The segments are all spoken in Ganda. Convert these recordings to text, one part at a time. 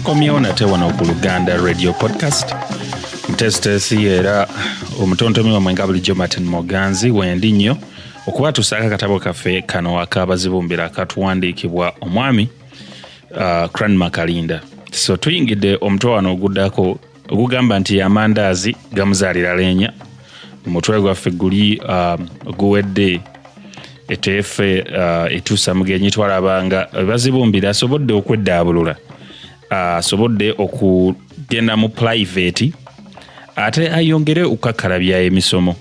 Tukomyewo nate wano ku Luganda Radio Podcast. Mutesitesi era omutontomi wamwe nga bulijjo Martin Moganzi, wendi nnyo okubatuusaako akatabo kaffe kano akabazibumbira akatuwandiikibwa omwami Cranmer Kalinda. So tuyingidde omutwe wano oguddako ogugamba nti amandaazi gamuzaalira leenya. Omutwe gwaffe guli guwedde eteefe etuusa mugenyi, twalabanga bazibumbira asobodde okweddaabulula, asobodde okugenda mu private ate ayongere okukakkalabya emisomo,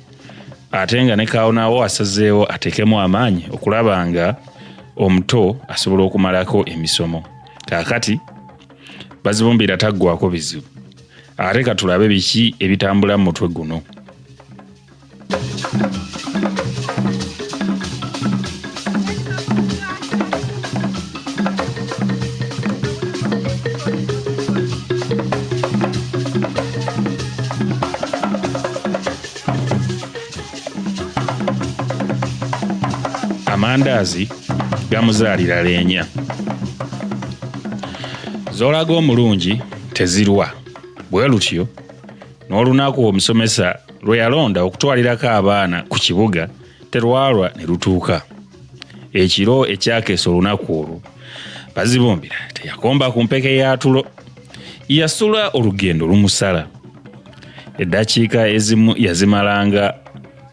ate nga ne kawonawo asazeewo ateekemu amaanyi okulaba nga omuto asobola okumalako emisomo. Kaakati bazibumbira taggwako bizibu, ate katulabe biki ebitambula mu mutwe guno. Amandaazi gamuzaalira leenya. Z'olaga omulungi tezirwa. Bwe lutyo n'olunaku omusomesa lwe yalonda okutwalirako abaana ku kibuga terwalwa ne lutuuka. Ekiro ekyakeesa olunaku olwo, Bazibumbira teyakomba ku mpeke ya tulo. Yasula olugendo lumusala. Eddakiika ezimu yazimalanga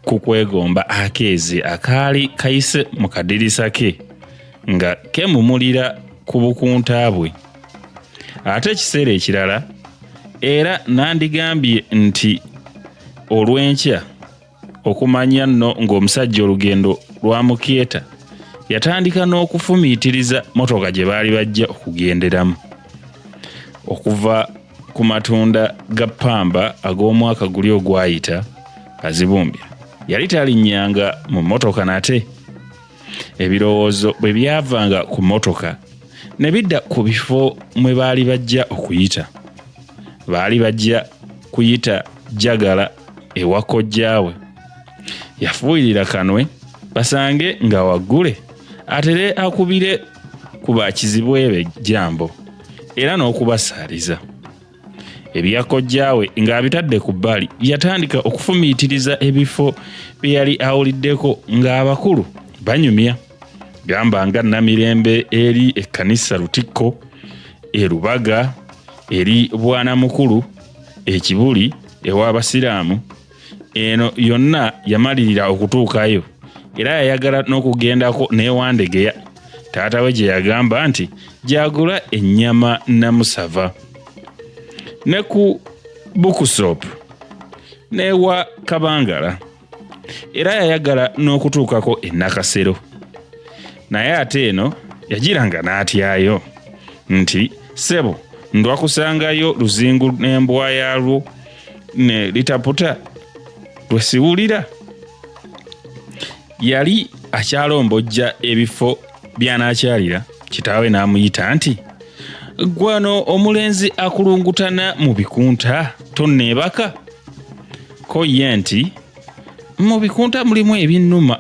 ku kwegomba akeezi akaali kayise mu kadirisa ke nga kemumulira ku bukunta bwe. Ate ekiseera ekirala era nandigambye nti olw'enkya, okumanya nno ng'omusajja olugendo lwamukeeta, yatandika n'okufumiitiriza motoka gye baali bajja okugenderamu okuva ku matunda ga ppamba ag'omwaka guli ogwayita. Bazibumbira yali talinnyanga mu mmotoka nate. Ebirowoozo bwe byavanga ku mmotoka ne bidda ku bifo mwe baali bajja okuyita. Baali bajja kuyita Jagala ewa kojjaawe. Yafuuyirira kanwe basange nga waggule atere akubire ku ba kizibwe be jambo era n'okubasaaliza. Ebya kojjaawe ng'abitadde ku bbali, yatandika okufumiitiriza ebifo bye yali awuliddeko ng'abakulu banyumya, gamba nga Namirembe eri ekkanisa Lutikko, e Lubaga eri Bwanamukulu, e Kibuli ew'Abasiraamu. Eno yonna yamalirira okutuukayo era yayagala n'okugendako n'ewandegeya taata we gye yagamba nti gy'agula ennyama namusava, ne ku Bukusop n'ewa Kabangala. Era yayagala n'okutuukako e Nakasero, naye ate eno yagiranga n'atyayo nti ssebo ndwa kusangayo luzingu n'embwa yaalwo ne litaputa lwe siwulira. Yali akyalombojja ebifo by'anaakyalira, kitaawe n'amuyita nti, Gwano omulenzi akulungutana mu bikunta tonneebaka? Ko ye nti, Mu bikunta mulimu ebinnuma.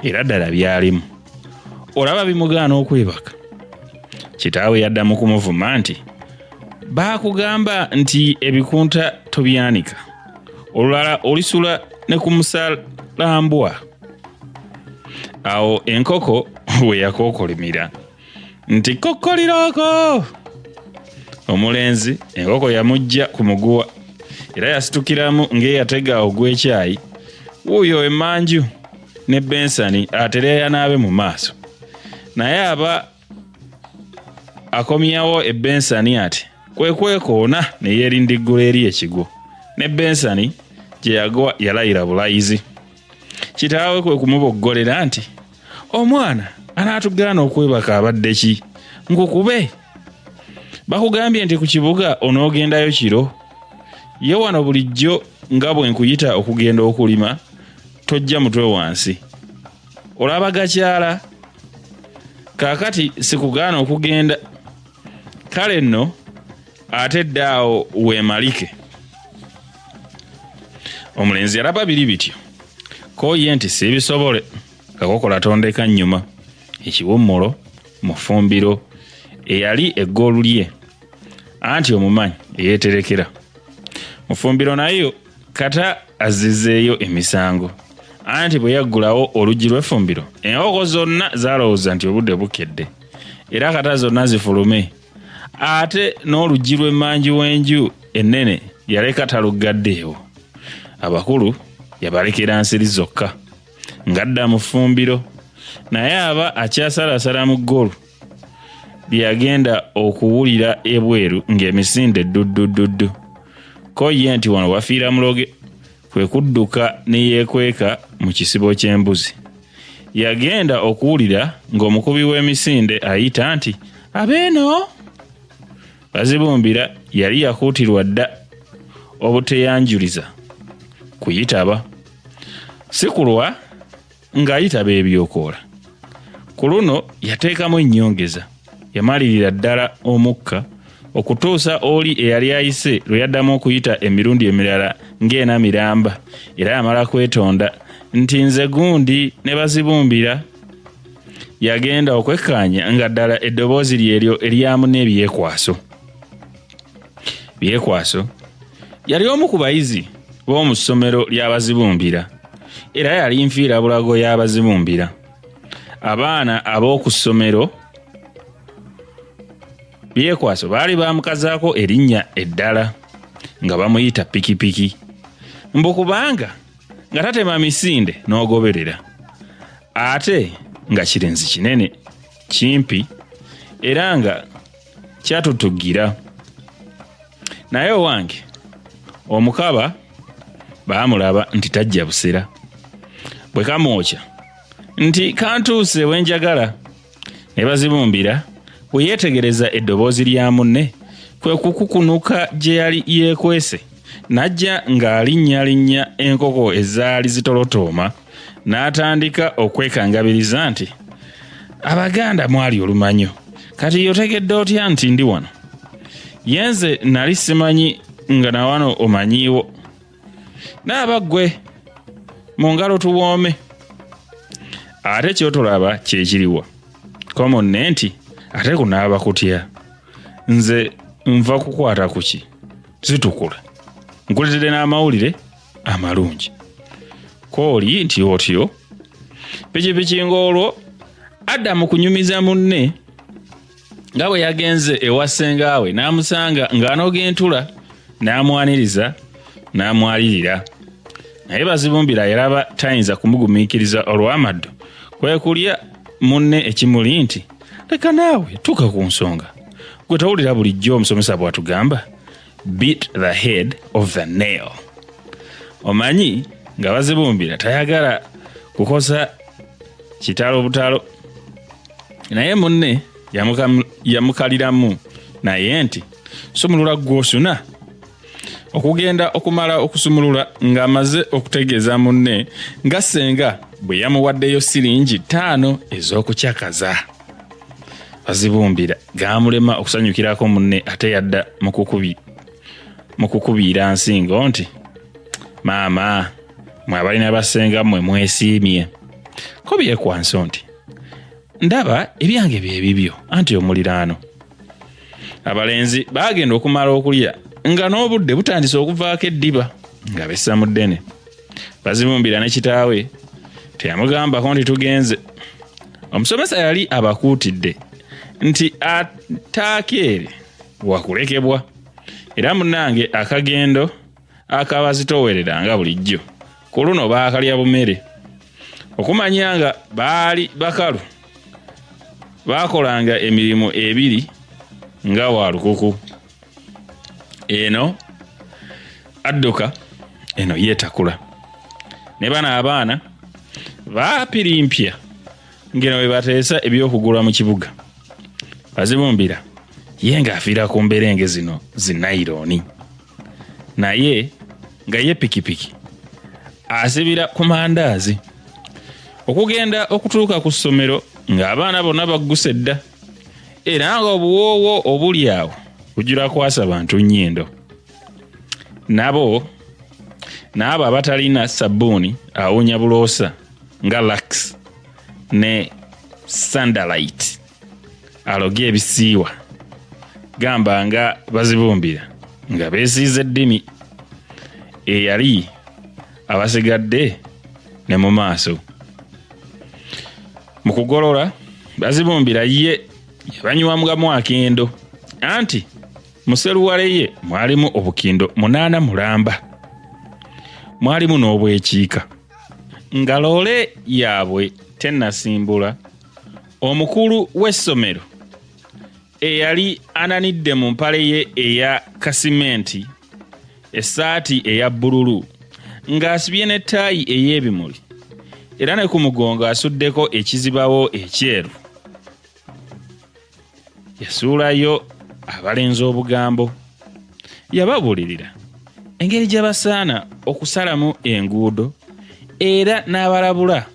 Era ddala byalimu. Olaba bimugaana okwebaka. Kitaawe yaddamu kumuvuma nti, Baakugamba nti ebikunta tobyanika, olulala olisula ne ku musalambwa. Awo enkoko we yakookolimira nti kokkoliroko. Omulenzi enkoko yamujja ku muguwa era yasitukiramu ng'eyatega ogw'ekyayi, wuuyo emmanju ne bensani atere yanaabe mu maaso. Naye aba akomyawo ebbensani ati kwe kwekoona ne yeerindiggula eri ekigwo, ne bensani gye yagwa yalayira bulayizi. Kitaawe kwe kumuboggolera nti, Omwana anaatugaana okwebaka abadde ki? Nkukube? Bakugambye nti ku kibuga onoogendayo kiro? Ye wano bulijjo nga bwe nkuyita okugenda okulima tojja mutwe wansi. Olaba gakyala? Kaakati sikugaana okugenda. Kale nno ate dda awo weemalike. Omulenzi yalaba biri bityo, ko ye nti siibisobole, kakokola tondeka nnyuma. Ekiwummulo mu ffumbiro eyali eggoolu lye. Anti omumanyi eyeeterekera. Mu ffumbiro nayo kata azzizeeyo emisango. Anti bwe yaggulawo oluggi lw'effumbiro, enkoko zonna zaalowooza nti obudde bukedde era kata zonna zifulume. Ate n'oluggi lw'emmanju w'enju ennene yaleka taluggaddeewo. Abakulu yabalekera nsiri zokka ng'adda mu ffumbiro naye aba akyasalasala mu ggolu bye yagenda okuwulira ebweru ng'emisinde dduddudduddu. Ko ye nti wano wafiira muloge kwe kudduka ne yeekweka mu kisibo ky'embuzi. Yagenda okuwulira ng'omukubi w'emisinde ayita nti abeeno Bazibumbira yali yakuutirwa dda obuteyanjuliza kuyitaba si kulwa ng'ayitaba ebyokoola. Ku luno yateekamu ennyongeza, yamalirira ddala omukka okutuusa oli eyali ayise lwe yaddamu okuyita emirundi emirala ng'ena miramba era yamala kwetonda nti nze gundi ne Bazibumbira. Yagenda okwekkaanya nga ddala eddoboozi lyeryo erya munne Byekwaso. Byekwaso yali omu ku bayizi b'omu ssomero ly'Abazibumbira era yali nfiira bulago y'Abazibumbira. Abaana ab'oku ssomero Byekwaso baali baamukazaako erinnya eddala nga bamuyita Pikipiki mbu kubanga nga tatema misinde n'ogoberera ate nga kirenzi kinene kimpi era nga kyatutuggira naye owange omukaba baamulaba nti tajja busera bwe kamwokya nti kantuuse we njagala ne bazibumbira bwe yeetegereza eddoboozi lya munne kwe kukukunuka gye yali yeekwese n'ajja ng'alinnyalinnya enkoko ezaali zitolotooma n'atandika okwekangabiriza nti Abaganda mwali olumanyo kati yotegedde otya nti ndi wano ye nze nali simanyi nga na wano omanyiiwo naaba ggwe mu ngalo tuwoome ate kyotolaba kyekiriwa ko munne nti ate kunaaba kutya nze nva kukwata kuki zitukula nkuletedde n'amawulire amalungi kooli nti otyo pikipiki ng'olwo adda mu kunyumiza munne nga bwe yagenze ewa ssengaawe n'amusanga ng'anoga entula n'amwaniriza n'amwalirira naye Bazibumbira yalaba tayinza kumugumiikiriza olw'amaddu kwe kulya munne ekimuli nti leka naawe tuuka ku nsonga gwe towulira bulijjo omusomesa bw'atugamba beat the head of the nail omanyi nga Bazibumbira tayagala kukosa kitalo butalo naye munne yamukaliramu naye nti sumulula gwosuna okugenda okumala okusumulula ng'amaze okutegeeza munne nga ssenga bwe yamuwaddeyo siringi ttaano ez'okucakaza Bazibumbira gaamulema okusanyukirako munne ate yadda mu kukubiira nsingo nti maama mwe abalina bassenga mmwe mwesiimye ko byekwanso nti ndaba ebyange bye bibyo anti omuliraano abalenzi baagenda okumala okulya nga n'obudde butandise okuvaako eddiba nga bessa mu ddene Bazibumbira ne kitaawe teyamugambako nti tugenze. Omusomesa yali abakuutidde nti ataakeere wakulekebwa era munnange akagendo akabazitoowerera nga bulijjo ku luno baakalya bumere okumanya nga baali bakalu baakolanga emirimu ebiri nga wa lukuku eno adduka eno yeetakula ne bano abaana baapirimpya ngeno bwe bateesa eby'okugula mu kibuga Bazibumbira ye ng'afiira ku mberenge zino zi nayirooni naye nga ye pikipiki asibira ku mandaazi okugenda okutuuka ku ssomero ng'abaana bonna bagguse dda era nga obuwoowo obuli awo bujula kwasa bantu nnyindo nabo n'abo abatalina sabbuuni awunya buloosa nga lux ne sandalite aloge ebisiiwa Gamba nga bazibumbira nga beesiize eddimi eyali abasigadde ne mu maaso. Mu kugolola bazibumbira ye yabanywangamu akendo anti mu seruwale ye mwalimu obukindo munaana mulamba, mwalimu n'obwekiika. Nga loole yaabwe tennasimbula, omukulu w'essomero eyali ananidde mu mpale ye eya kasimenti, essaati eya bbululu, ng'asibye n'ettaayi ey'ebimuli era ne ku mugongo asuddeko ekizibawo ekyeru, yasuulayo abalenzi obugambo. Yababuulirira engeri gye basaana okusalamu enguudo era n'abalabula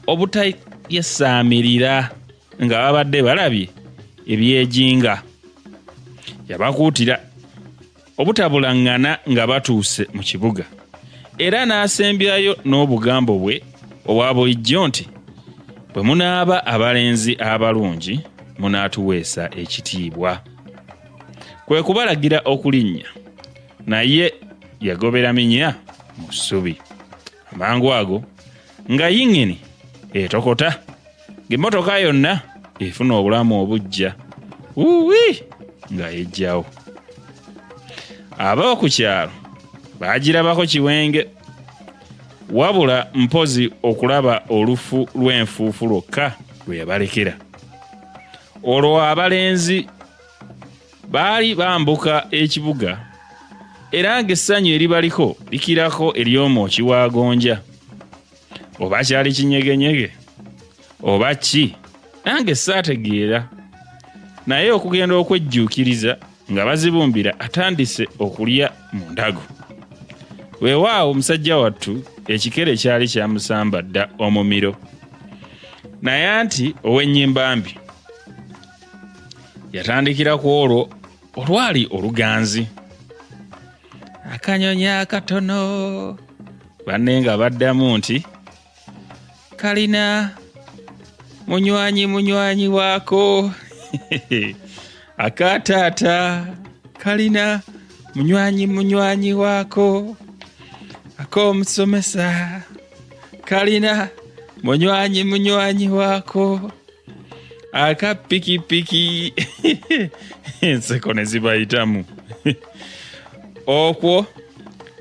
obutayesaamirira nga babadde balabye ebyejinga. Yabakuutira obutabulaŋŋana nga batuuse mu kibuga era n'asembyayo n'obugambo bwe obwa bulijjo nti, Bwe munaaba abalenzi abalungi munaatuweesa ekitiibwa. Kwe kubalagira okulinnya, naye yagobera minya mu ssubi. Amangu ago nga yingini etokota ng'emmotoka yonna efuna obulamu obuggya wuuwi nga yejjawo. Ab'oku kyalo baagirabako kiwenge wabula mpozi okulaba olufu lw'enfuufu lwokka lwe yabalekera. Olwo abalenzi baali bambuka ekibuga era ng'essanyu eribaliko likirako ery'omwoki wa gonja. Oba kyali kinyegenyege oba ki, nange saategeera, naye okugenda okwejjuukiriza nga bazibumbira atandise okulya mu ndago. Weewaawo musajja wattu ekikere kyali kyamusamba dda omumiro, naye anti ow'ennyimbambi yatandikira ku olwo olwali oluganzi. Akanyonyi akatono, banne nga baddamu nti kalina munywanyi munywanyi waako aka taata kalina munywanyi munywanyi waako ak'omusomesa kalina munywanyi munywanyi waako aka pikipiki. Enseko ne zibayitamu. Okwo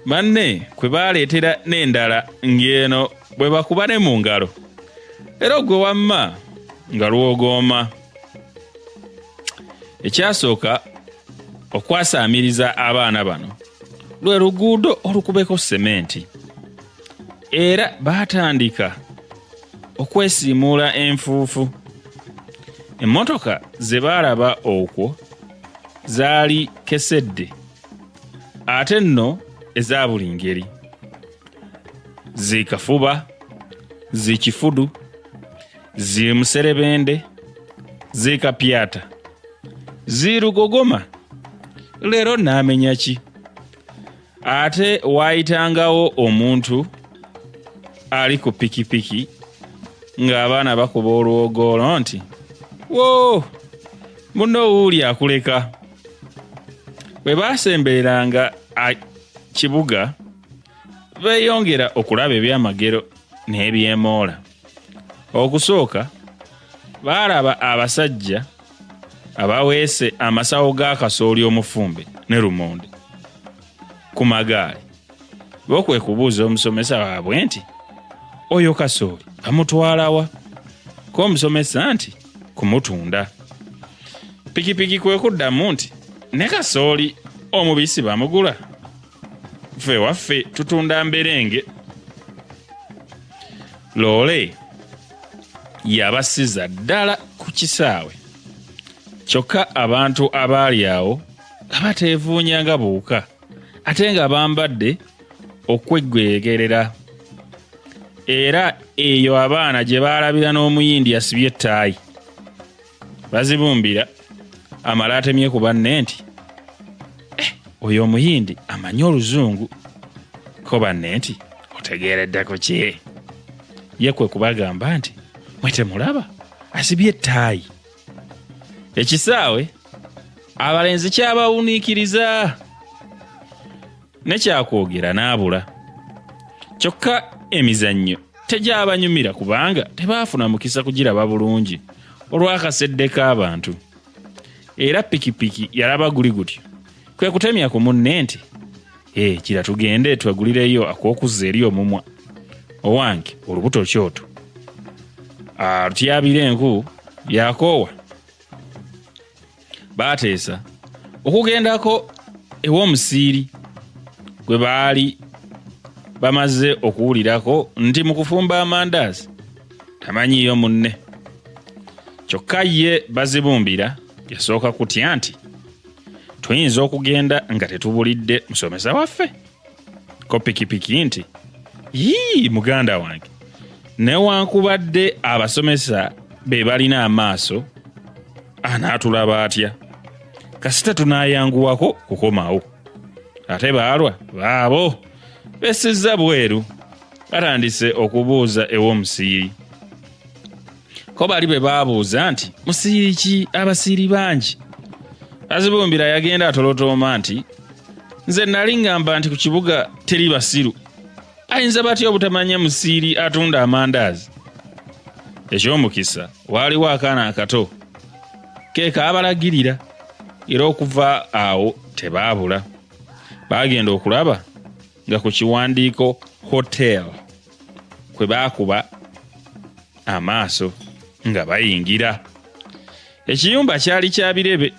banne kwe baaleetera n'endala ng'eno bwe bakuba ne mu ngalo, era gwe wamma nga lwogooma. Ekyasooka okwasaamiriza abaana bano lwe luguudo olukubeko sementi, era baatandika okwesiimuula enfuufu. Emmotoka ze baalaba okwo zaali kesedde, ate nno eza buli ngeri, zi kafuba, zi kifudu, zi muserebende, zi kapyata, zi lugogoma. Leero naamenya ki? Ate waayitangawo omuntu ali ku pikipiki ng'abaana bakuba olwogoolo nti, Woo, munno wuuli akuleka. Bwe baasembereranga kibuga, beeyongera okulaba ebyamagero n'ebyemoola. Okusooka baalaba abasajja abaweese amasawo ga kasooli omufumbe ne lumonde ku magaali. Bo kwe kubuuza omusomesa waabwe nti, Oyo kasooli bamutwala wa? Ko omusomesa nti, Kumutunda. Pikipiki kwe kuddamu nti, Ne kasooli omubisi bamugula? Ffe waffe tutunda mberenge. Loole yabasiza ddala ku kisaawe, kyokka abantu abaali awo nga bateevuunya nga buwuka ate nga bambadde okweggwegerera. Era eyo abaana gye baalabira n'Omuyindi asibye ettaayi. Bazibumbira amala atemye ku banne nti, Oyo Omuyindi amanyi Oluzungu. Ko banne nti, Otegeeredde ku ki? Ye kwe kubagamba nti, Mwe temulaba asibye ettaayi. Ekisaawe Abalenzi kyabawuniikiriza ne kyakwogera n'abula. Kyokka emizannyo tegyabanyumira kubanga tebaafuna mukisa kugiraba bulungi olw'akasedde k'abantu. Era pikipiki yalaba guli gutyo kwe kutemya ku munne nti ee eh, kira tugende twegulireyo ak'okuzza eri omumwa owange olubuto kyoto alutyabira enku yakoowa baateesa okugendako ew'omusiiri gwe baali bamaze okuwulirako nti mu kufumba amandaazi tamanyiiyo munne kyokka ye bazibumbira yasooka kutya nti tuyinza okugenda nga tetubulidde musomesa waffe ko pikipiki nti yii muganda wange newankubadde abasomesa be balina amaaso anaatulaba atya kasita tunaayanguwako kukomawo ate baalwa baabo besizza bweru batandise okubuuza ew'omusiiri ko bali bwe baabuuza nti musiiri ki abasiiri bangi azibumbira yagenda atolotooma nti nze nali ŋŋamba nti ku kibuga teri basiru ayinza batya obutamanya musiiri atunda amandaazi eky'omukisa waaliwo akaana akato ke kaabalagirira era okuva awo tebaabula baagenda okulaba nga ku kiwandiiko hotel kwe baakuba amaaso nga bayingira ekiyumba kyali kya birebe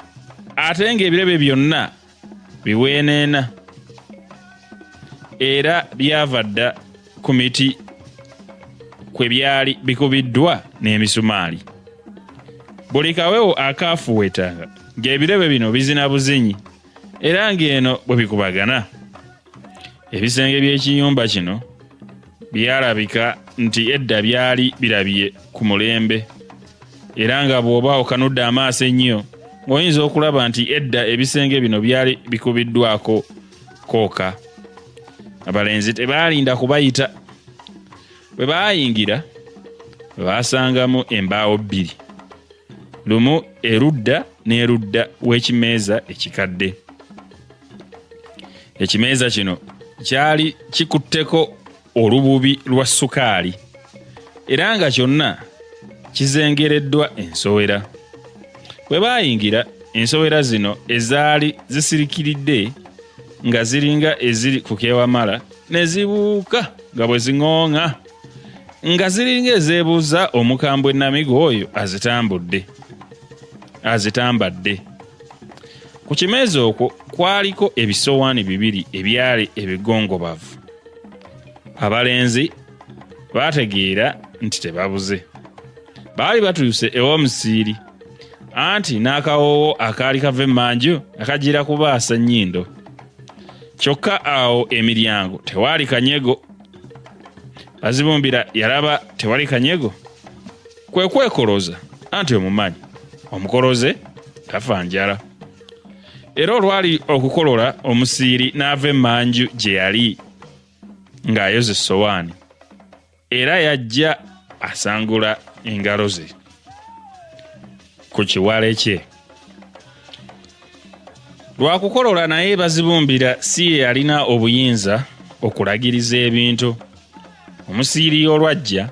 ate ng'ebirebe byonna biweeneena era byava dda ku miti kwe byali bikubiddwa n'emisumaali buli kawewo akaafuweetanga ng'ebirebe bino bizina buzinyi era ng'eno bwe bikubagana Ebisenge by'ekiyumba kino byalabika nti edda byali birabye ku mulembe era nga bw'oba okanudde amaaso ennyo ng'oyinza okulaba nti edda ebisenge bino byali bikubiddwako kooka. Abalenzi tebaalinda kubayita. Bwe baayingira baasangamu embaawo bbiri, lumu erudda n'erudda w'ekimeeza ekikadde. Ekimeeza kino kyali kikutteko olububi lwa sukaali era nga kyonna kizengereddwa ensowera. Bwe baayingira, ensowera zino ezaali zisirikiridde nga ziringa eziri ku kewamala ne zibuuka nga bwe ziŋooŋa nga ziringa ezeebuuza omukambwe namigo oyo azitambudde azitambadde. Ku kimeeza okwo kwaliko ebisowaani bibiri ebyali ebigongobavu. Abalenzi baategeera nti tebabuze. Baali batuuse ew'omusiiri, anti n'akawoowo akaali kava emmanju nga kagira kubaasa nnyindo. Kyokka awo emiryango tewaali kanyego. Bazibumbira yalaba tewali kanyego kwe kwekoloza anti omumanyi omukoloze tafa njala era olwali okukolola omusiiri n'ava emmanju gye yali ng'ayoza essowaani era yajja asangula engalo ze ku kiwale kye lwakukolola naye bazibumbira si ye yalina obuyinza okulagiriza ebintu omusiiri olwajja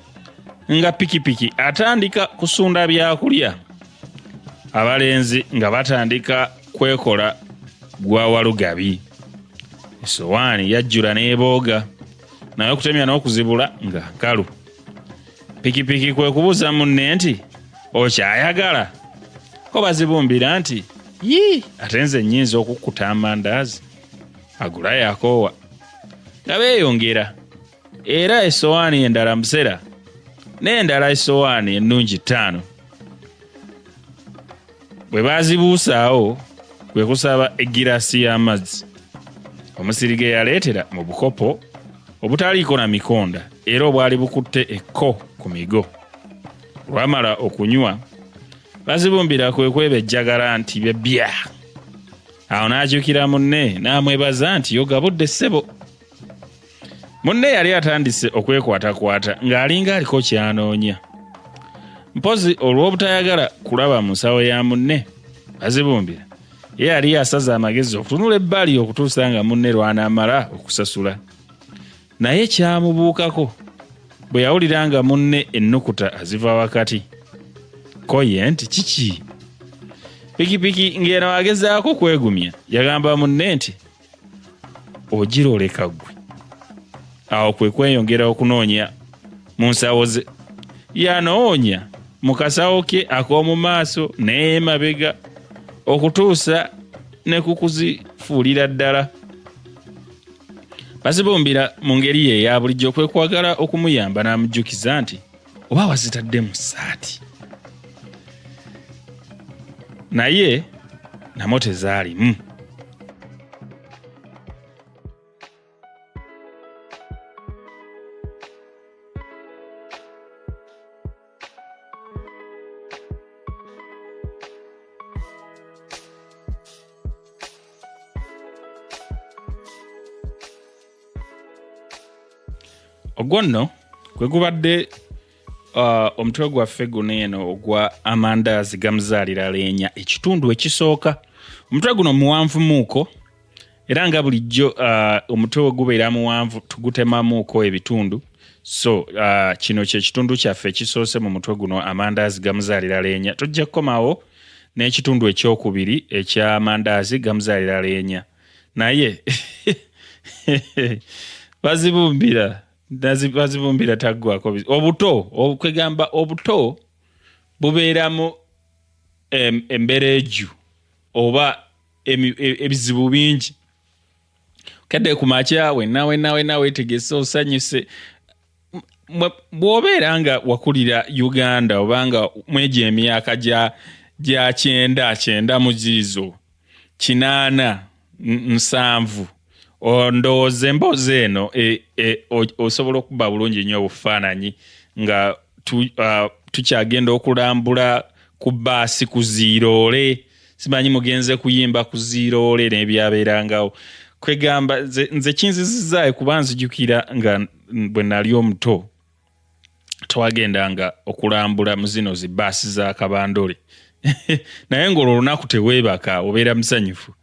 nga pikipiki atandika kusunda byakulya abalenzi nga batandika kwekola gwa walugabi esowaani yajjula n'ebooga naye okutemya n'okuzibula nga nkalu pikipiki kwe kubuuza munne nti okyayagala ko bazibumbira nti yii ate nze nnyinza okukkuta amandaazi agula yakoowa nga beeyongera era essowaani endala musera n'endala essowaani ennungi ttaano bwe baazibuusaawo kwe kusaba eggiraasi y'amazzi omusiri ge yaleetera mu bukopo obutaliiko na mikonda era obwali bukutte ekko ku migo olwamala okunywa bazibumbira kwe kwebejjagala nti bebya awo n'akyukira munne n'amwebaza nti yogabudde ssebo munne yali atandise okwekwatakwata ng'alinga aliko kyanoonya mpozi olw'obutayagala kulaba mu nsawo ya munne bazibumbira Ye yali asaze amagezi okutunula ebbali okutuusa nga munne lw'anaamala okusasula. Naye kyamubuukako bwe yawulira nga munne ennukuta aziva wakati. Ko ye nti kiki? Pikipiki ng'eno agezaako kwegumya yagamba munne nti ogira oleka ggwe. Awo kwe kweyongera okunoonya mu nsawo ze. Yanoonya mu kasawo ke ak'omu maaso n'emabega okutuusa ne ku kuzifuulira ddala. Bazibumbira mu ngeri ye eya bulijjo kwe kwagala okumuyamba n'amujjukiza nti oba wazitadde mu ssaati. Naye namwo tezaalimu. Ogwo nno gwe gubadde omutwe gwaffe guno eno ogwa amandaazi gamuzaalira leenya ekitundu ekisooka. Omutwe guno muwanvumuuko era nga bulijjo omutwe we gubeera muwanvu tugutemamuuko ebitundu. So kino kye kitundu kyaffe ekisoose mu mutwe guno amandaazi gamuzaalira leenya. Tujja kukomawo n'ekitundu ekyokubiri eky'amandaazi gamuzaalira leenya. Naye bazibumbira bazibumbira taggwako obuto okwegamba obuto bubeeramu embereju oba ebizibu bingi. Kedde ku makya wenna wenna wenna weetegese osanyuse. Bw'obeera nga wakulira Uganda oba nga mwegyo emyaka gya kyenda, kyenda mu giizo, 80, 70, ndowooza emboozi eno osobola okuba bulungi nnyo obufaananyi nga tukyagenda okulambula ku bbaasi ku ziiroole, simanyi mugenze kuyimba ku ziiroole n'ebyabeerangawo. Kwegamba nze kinzizizaayo kuba nzijukira nga bwe nali omuto twagendanga okulambula mu zino zi bbaasi za Kabandole naye ng'olwo olunaku teweebaka, obeera musanyufu.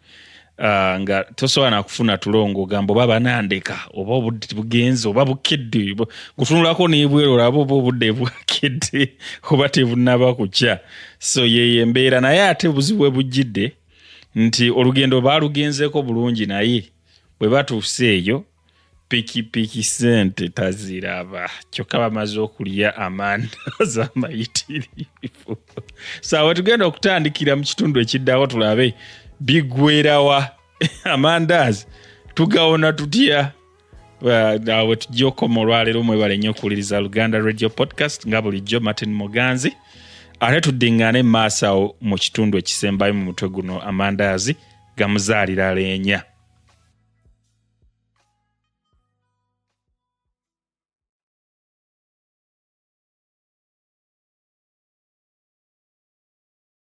Nga tosobola na kufuna tulo ng'ogamba oba banandeka oba obudde bugenze oba bukedde, gutunulako n'ebweru olaba oba obudde bwakedde oba tebunnaba kukya. So yeyo embeera. Naye ate obuzibu bwe bujjidde nti olugendo baalugenzeeko bulungi, naye bwe batuuse eyo pikipiki ssente taziraba, kyokka bamaze okulya amandaazi amayitirivu. So awo tugenda okutandikira mu kitundu ekiddako tulabe biggwerawa, amandaazi tugawona tutya. Awo tujja okukoma olwaleero. Mwebale nnyo okuwuliriza Luganda Radio Podcast nga bulijjo, Martin Muganzi. Ate tuddiŋŋane mu maaso awo mu kitundu ekisembayo mu mutwe guno amandaazi gamuzaalira leenya.